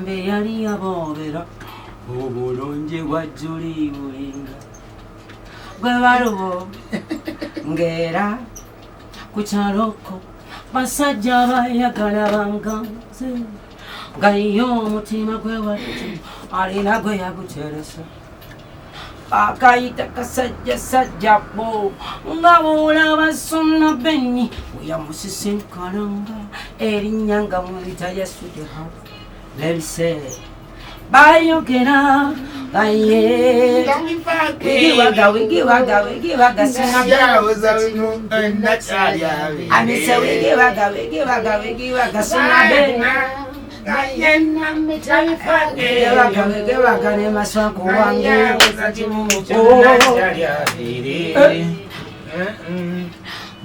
Mbe yali yaboobera obulungi bwa Juli bulinga gwe balubo ng'era ku kyaloko basajja bayagala banganze nga ye omutima gwe wattu alina gwe yaguteresa akayita kasajja sajja bo nga bwolaba Suna Benny weyamusisinkananga erinnya nga muyita yasudeha lebise bayogera baye wigiwaga wigiwaga wigiwaga Suna wigiwaga wigiwaga wigiwaga Suna Benny wigiwaga ne maswaku wange.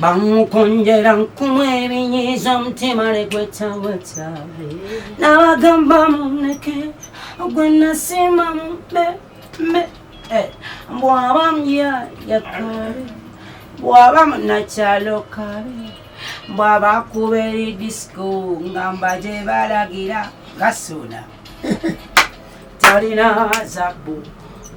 Bamukonjera nkumu ebinyiiza omutima negwetaweta nabagamba muneke gwe nasiima mbe mbe bwaba muyaya kabe bwaba munakyalo kabe bwaba akuba eri disco ngamba gye balagira gasuna talina zabbu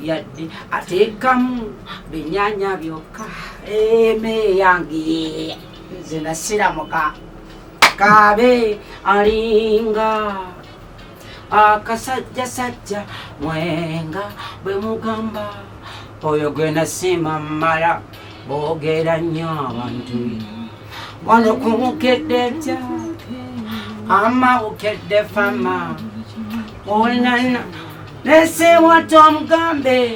yadde ateekamu binyanya byokka eme yange nze nasiramuka kabe alinga akasajjasajja mwenga bwe mugamba oyo gwe nasiima mmala boogera nnyo abantu wano kubukedde tya ama bukedde fama onana nesiwata omugambe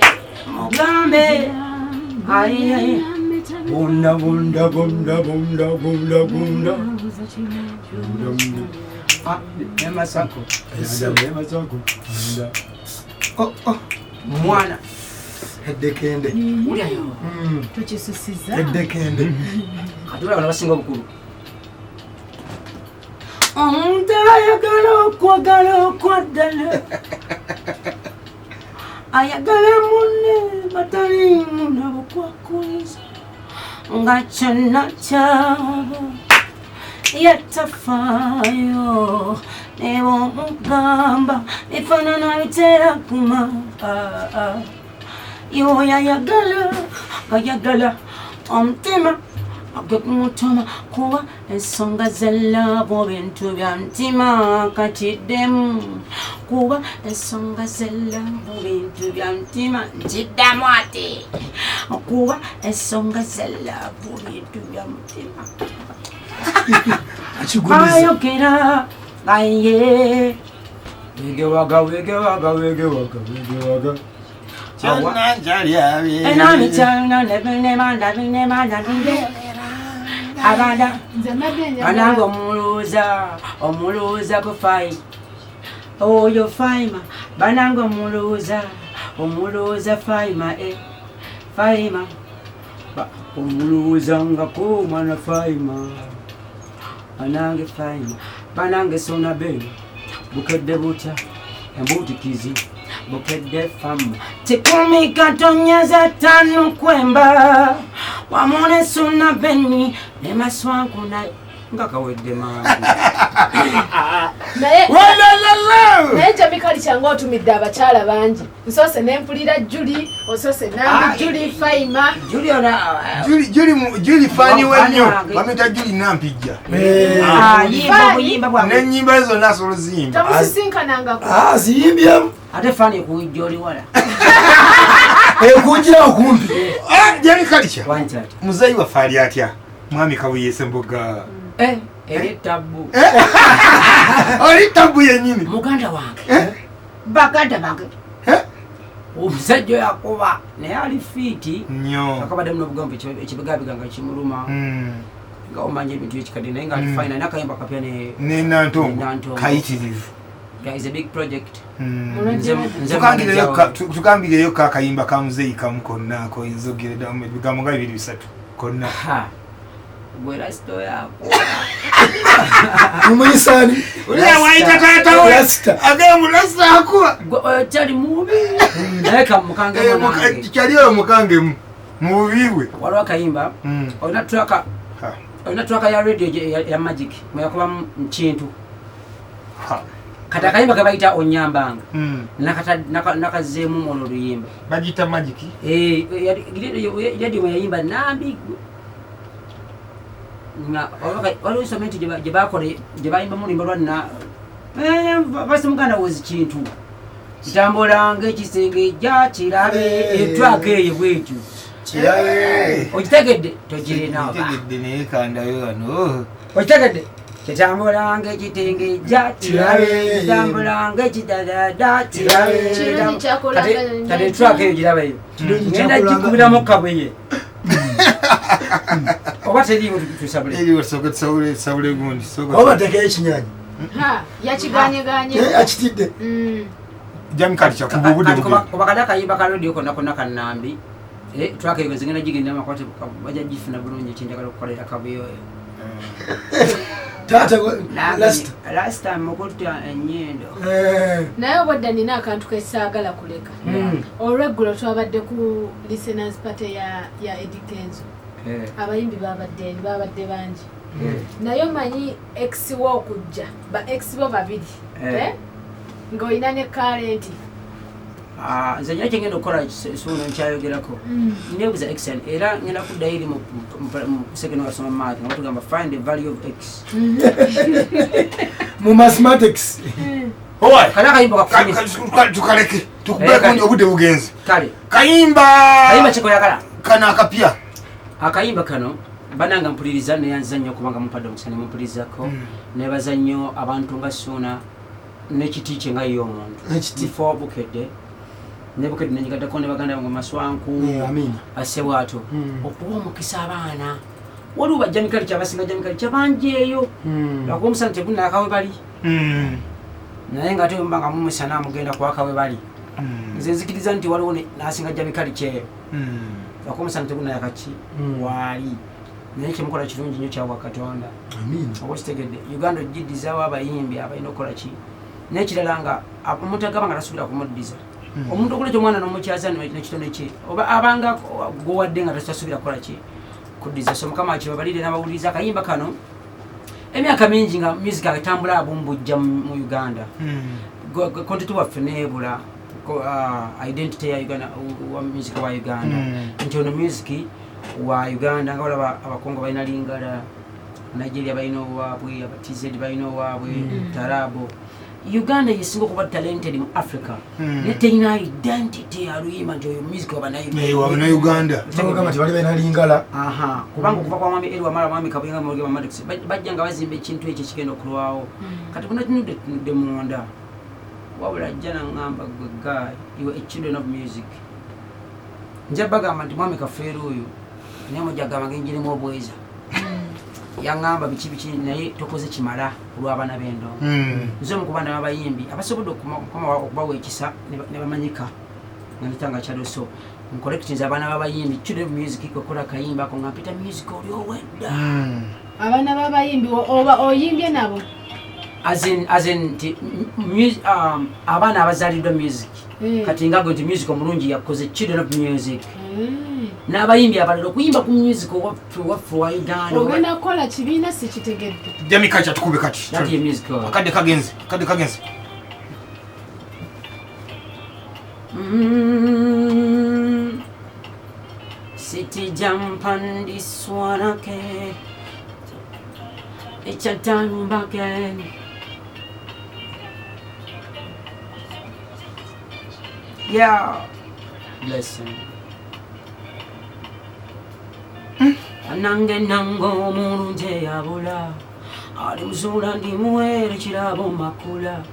mugambe ayi Bunda bunda bunda bunda bunda bunda. Ah, nemasako Nemasako. Bunda. Oh oh. Mwana Eddekende. Ulyayo. Tukisusiza. Eddekende. Kati olaba nabasinga obukulu. Omuntu ayagala okwagala okwaddala ayagala munne bataliimu nabukwakuliza nga kyonna kyabo yatafaayo nebomugamba bifaanana bitera kuma yoyo ayagala ayagala omutima gwe kumutuma kuba ensonga z'elaavu bintu bya mutima kakiddemu kuba ensonga z'elaavu bintu bya mutima nkiddamu ate kuba ensonga z'elaavu bintu bya mutima. Akigumiza. Ayogera aye Wegewaga wegewaga wegewaga wegewaga. Abanda Nze mbadde njagala- banange omulowooza omulowooza ku faima oyo faima banange omulowooza omulowooza faima e faima omulowooza ngako mwana faima banange faima banange Suna Be bukedde butya embutikizi bukedde famu 10.5 kwemba wamu ne Suna Benny ne Maswanku naye nga kawedde mangu. Naye Walalala. naye Jamikali kyangu otumidde abakyala bangi nsoose nempulira Juli osoose nambi Juli Faima Juliana. Juli Juli Juli fani we nnyo. Wange. Bamuyita Juli Nampijja. Yimba obuyimba bwange. N'ennyimba zonna asobola oziyimba. Tomusisinkanangako? Ah, ziyimbyemu. Ate fani ekujja oli wala. Ekunjira okumpi. Ah, Jali Kalicha. Wankyati. Muzeeyi waffe ali atya? Mwami Kabuye Ssemboga. Eri tabbu. Oli tabbu yennyini. Muganda wange baganda bange Eh? omusajja oyo akuba naye ali fiiti. Nnyo. Akabaddemu n'obugambo ekibigabiga nga kimuluma nga omanya ebintu ekikadde naye nga ali fine alina akayimba kapya ne Ne Nantongo. Nantongo. Kayitirivu. Yeah, it's a big project. Nze Tukambireyo manager tukambireyo ka akayimba ka muzeeyi kamu konna koyinza ogeredamu ebigambo nga bibiri bisatu konna. Ha. Gwe rasito yako. Mumuyisaani. Uriya wayita taata we. Rasta. Agamba mu Rasta akuba. Gwe oyo kyali mubi naye kamukangemu Eh, nange. Kyali oyo mukangemu mu bubi bwe. Waliwo akayimba olina traka Ha. olina traka ya radio ya Magic mweyakubamu nkintu. Ha. Kati akayimba kebayita Onyambanga, nakazeemu olwo oluyimba. Bagiyita Magic. Yadi bwe yayimba Nambi nga waliwo instrument gye bakola gye bayimbamu oluyimba lwa basi muganda wozi kintu kitambulanga ekisenge ja kirabe, etwaka eyo bwetyo. Kirabe. Okitegedde? Togirina oba? Tegedde, naye kandayo wano. Okitegedde? Kitambulanga ekitenge ja kirabe, Kirabe. kitambulanga ekidadada kirabe. Kirungi kyakolanga. Kati etwaka eyo girabayo. Kirungi Ngenda kyakolanga. gikubiramu kabuye oba teriiwo tusabule. Eriwo, sooka tusabule, tusabule gundi, sooka. Oba batekeyo ekinyanyi. Ha, yakiganyeganye. Eh, akitidde. Jamikali kyakuba obudde Kati bugenda. kuba kali akayimba ka radio konna konna kanambi twaka eyo zigenda gigenda amakwate, bajja gifuna bulungi. Kyenjagala okukolera kabuye oyo. Taata last. Last time okutta ennyindo. Eh, Naye obwedda nina akantu kesaagala kuleka. Olweggulo twabadde ku listeners party ya Eddy Kenzo. Abayimbi babadde bangi, naye omanyi ex wo okujja, ba ex bo babiri, eh? Ng'olina ne current. Ah, nze nyina kyengenda okukola suno nkyayogerako. Nebuuza x era ngenda kuddayo eri mu second wasoma math nga batugamba find the value of x. Mu mathematics. Owai. Kali akayimba kakufunisa. Tukaleke Eh, tukubeko. kale. Obudde bugenze. Kale. Kayimba. Kayimba kyekoyagala. Kano akapya. Akayimba kano bananga mpuliriza, neyanza nnyo kubanga mumpadde omukisa nemumpulizako. Nebaza nnyo abantu nga Suuna n'ekiti kye nga ye omuntu. Ekiti. Before Bukedde ne Bukedde nenyigaddako ne baganda bange Maswanku. Eh, amina. Basebwato okuwa omukisa abaana. Waliwo bajjamikali kyabasinga jamikali kyabangi eyo, lwakuba omusana tegunakawe bali, naye nga ate muba nga mumusana mugenda kwakawe bali. Nze nzikiriza nti waliwo nasinga jamikali kyeyo, lwakuba omusana tegunayakaki waali, naye kyemukola kirungi nnyo kyawa Katonda. Amina. Oba okitegedde, Uganda ogiddizawo abayimbi abalina okukola ki nekirala nga omuntu agaba nga tasuubira kumuddiza. Omuntu okuleeta omwana n'omukyaza nekitone kye oba abanga gwowadde nga tasuubira kukola ki kuddiza. So Mukama akibabalire n'abawuliriza akayimba kano. Emyaka mingi nga music atambula abumbujja mu Uganda. Content waffe neebula identity ya Uganda wa music wa Uganda, nti ono music wa Uganda nga olaba Abakongo balina lingala, Nigeria balina owaabwe, aba TZ balina owaabwe tarabo. Uganda yesinga okuba talented mu Africa, naye terina identity yaluyimba nti oyo music Wabanauganda. Bagamba nti bali balina lingala. Aha, kubanga okuva kwa mwami Eri Wamala, mwami Kabuyenga, Mwami Maddox, bajja nga bazimba ekintu ekyo ekigenda okulwawo. Kati kuna tunudde tunudde munda, wabula ajja naŋŋamba, "Gwe guy, you are a children of music." Nja bagamba nti mwami Kafeero oyo naye mujja gamba ngenjirimu obweza, yaŋŋamba biki biki, naye tokoze kimala olw'abaana b'endongo. Nze omu ku baana b'abayimbi abasobodde Mukama okubawa ekisa ne bamanyika nga nditanga kyalo. So ncollectinze abaana b'abayimbi, children of music, kwekola akayimba ako nga mpita music oli owedda. Abaana b'abayimbi oba oyimbye nabo? As in nti abaana abazaaliddwa music. Kati nga gwe nti music omulungi yakoze children of music n'abayimbi abalala okuyimba ku music owaffe wa Uganda. Ogenda kukola kibiina? Sikitegedde. Jamika kyatukube kati. That ye music oyo. Akadde kagenze, akadde kagenze. City jump on this one again. It's a time again. Yeah. Blessing. Nange nange omulungi eyabula ali muzuula ndimuweere kirabo makula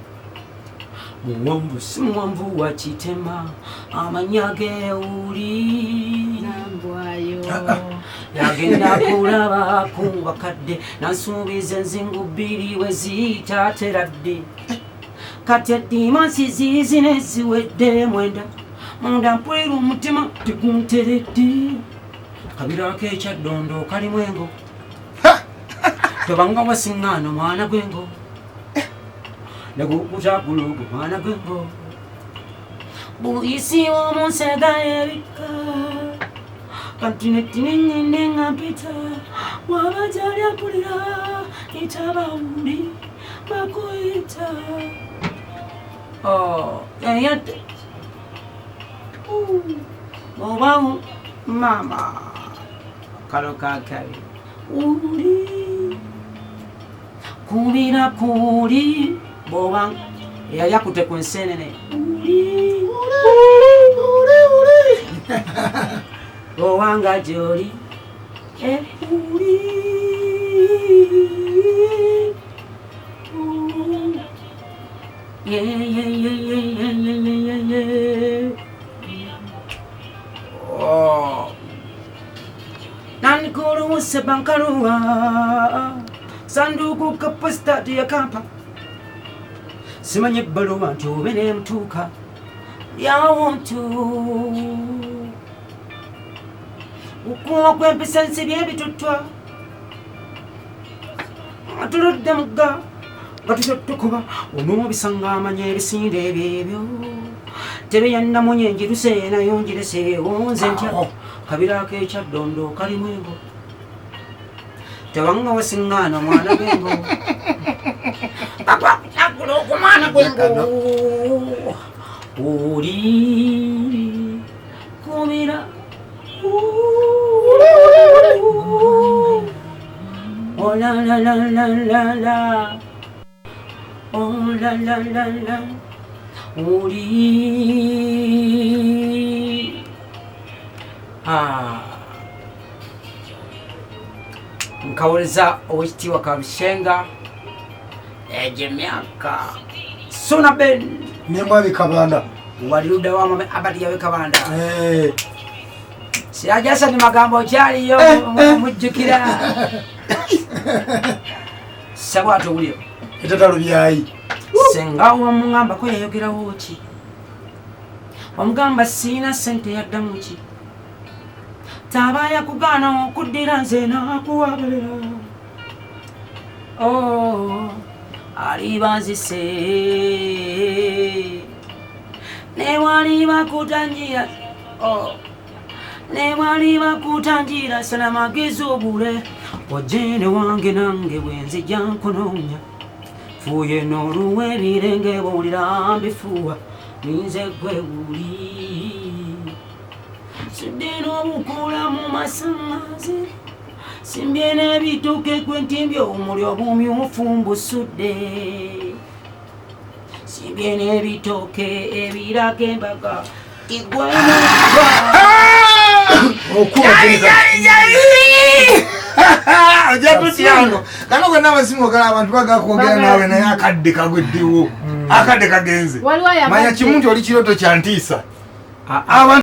muwanvu si muwanvu wa kitema amanya gewuli. Nambwayo. Yagenda kulaba ku bakadde nansuubiza enzingu bbiri we ziyitateradde. Kati eddimansi ziizina eziwedde 9 munda mpulira omutima tegunteredde kabirako ekyaddondo kalimu engo tobanga wasiŋŋaano mwana gwengo negukutagulugu mwana gwengo buyisiwo mu nsega ebika kantinetininyine nga mpita waba gyali ampulira itabawuli bakuyita. Oh, eyate oba maama kalo kakabi uli kubira kuli bwoba eyali akutte ku nsenene uli owanga gyoli uli. Yeah, yeah, yeah, yeah, yeah, yeah, yeah, yeah. Oh. Nankuluuse bankaluwa sanduuku ka posita teyakampa simanyi ebbaluwa nti obe nemutuuka yawontu okuwa kwempisa ensibye ebituttwa tuludde mugga nga tutyo tukuba onoobisanga amanya ebisinde ebyebyo tebeyannamunye njiruse nayo njireseewo nze ntya kabirako ekyaddondo kalimu engo tewanga wasiŋŋaana omwana gwengo agula okumwana gwengo oli kubira Oh la la la la la la, oh la la la la, oli. Ah. Nkawuleza owekitiibwa Kabushenga egyo emyaka Suna Ben ne mwami Kabanda wali ludda wa mwami Abadi Yawe Kabanda. Siraje Hassan magambo okyaliyo mujjukira Ssabwato owulira etatalo byayi senga wamugambako yayogerawo ki wamugamba siina ssente yaddamu ki taba yakugaana okuddira nze nakuwabalira oh, aliba nzise newaliba kutanjira oh. Newaliba kutanjira salamagezi obule ojene wange nange bwenzija nkunoonya fuye n'oluwa ebirenge bwolira mbifuuwa ninze gwe wuli sudde n'obukula mu masangazi simbye n'ebitooke gwentimbye omuli obumyufu mbusudde simbye n'ebitooke ebirako embaga igwemugwa ojatutyano kano gonna amasimu ogala abantu bagakwogera naawe naye akadde kagweddewo akadde kagenze manya kimu nti oli kirooto kya ntiisa. Abantu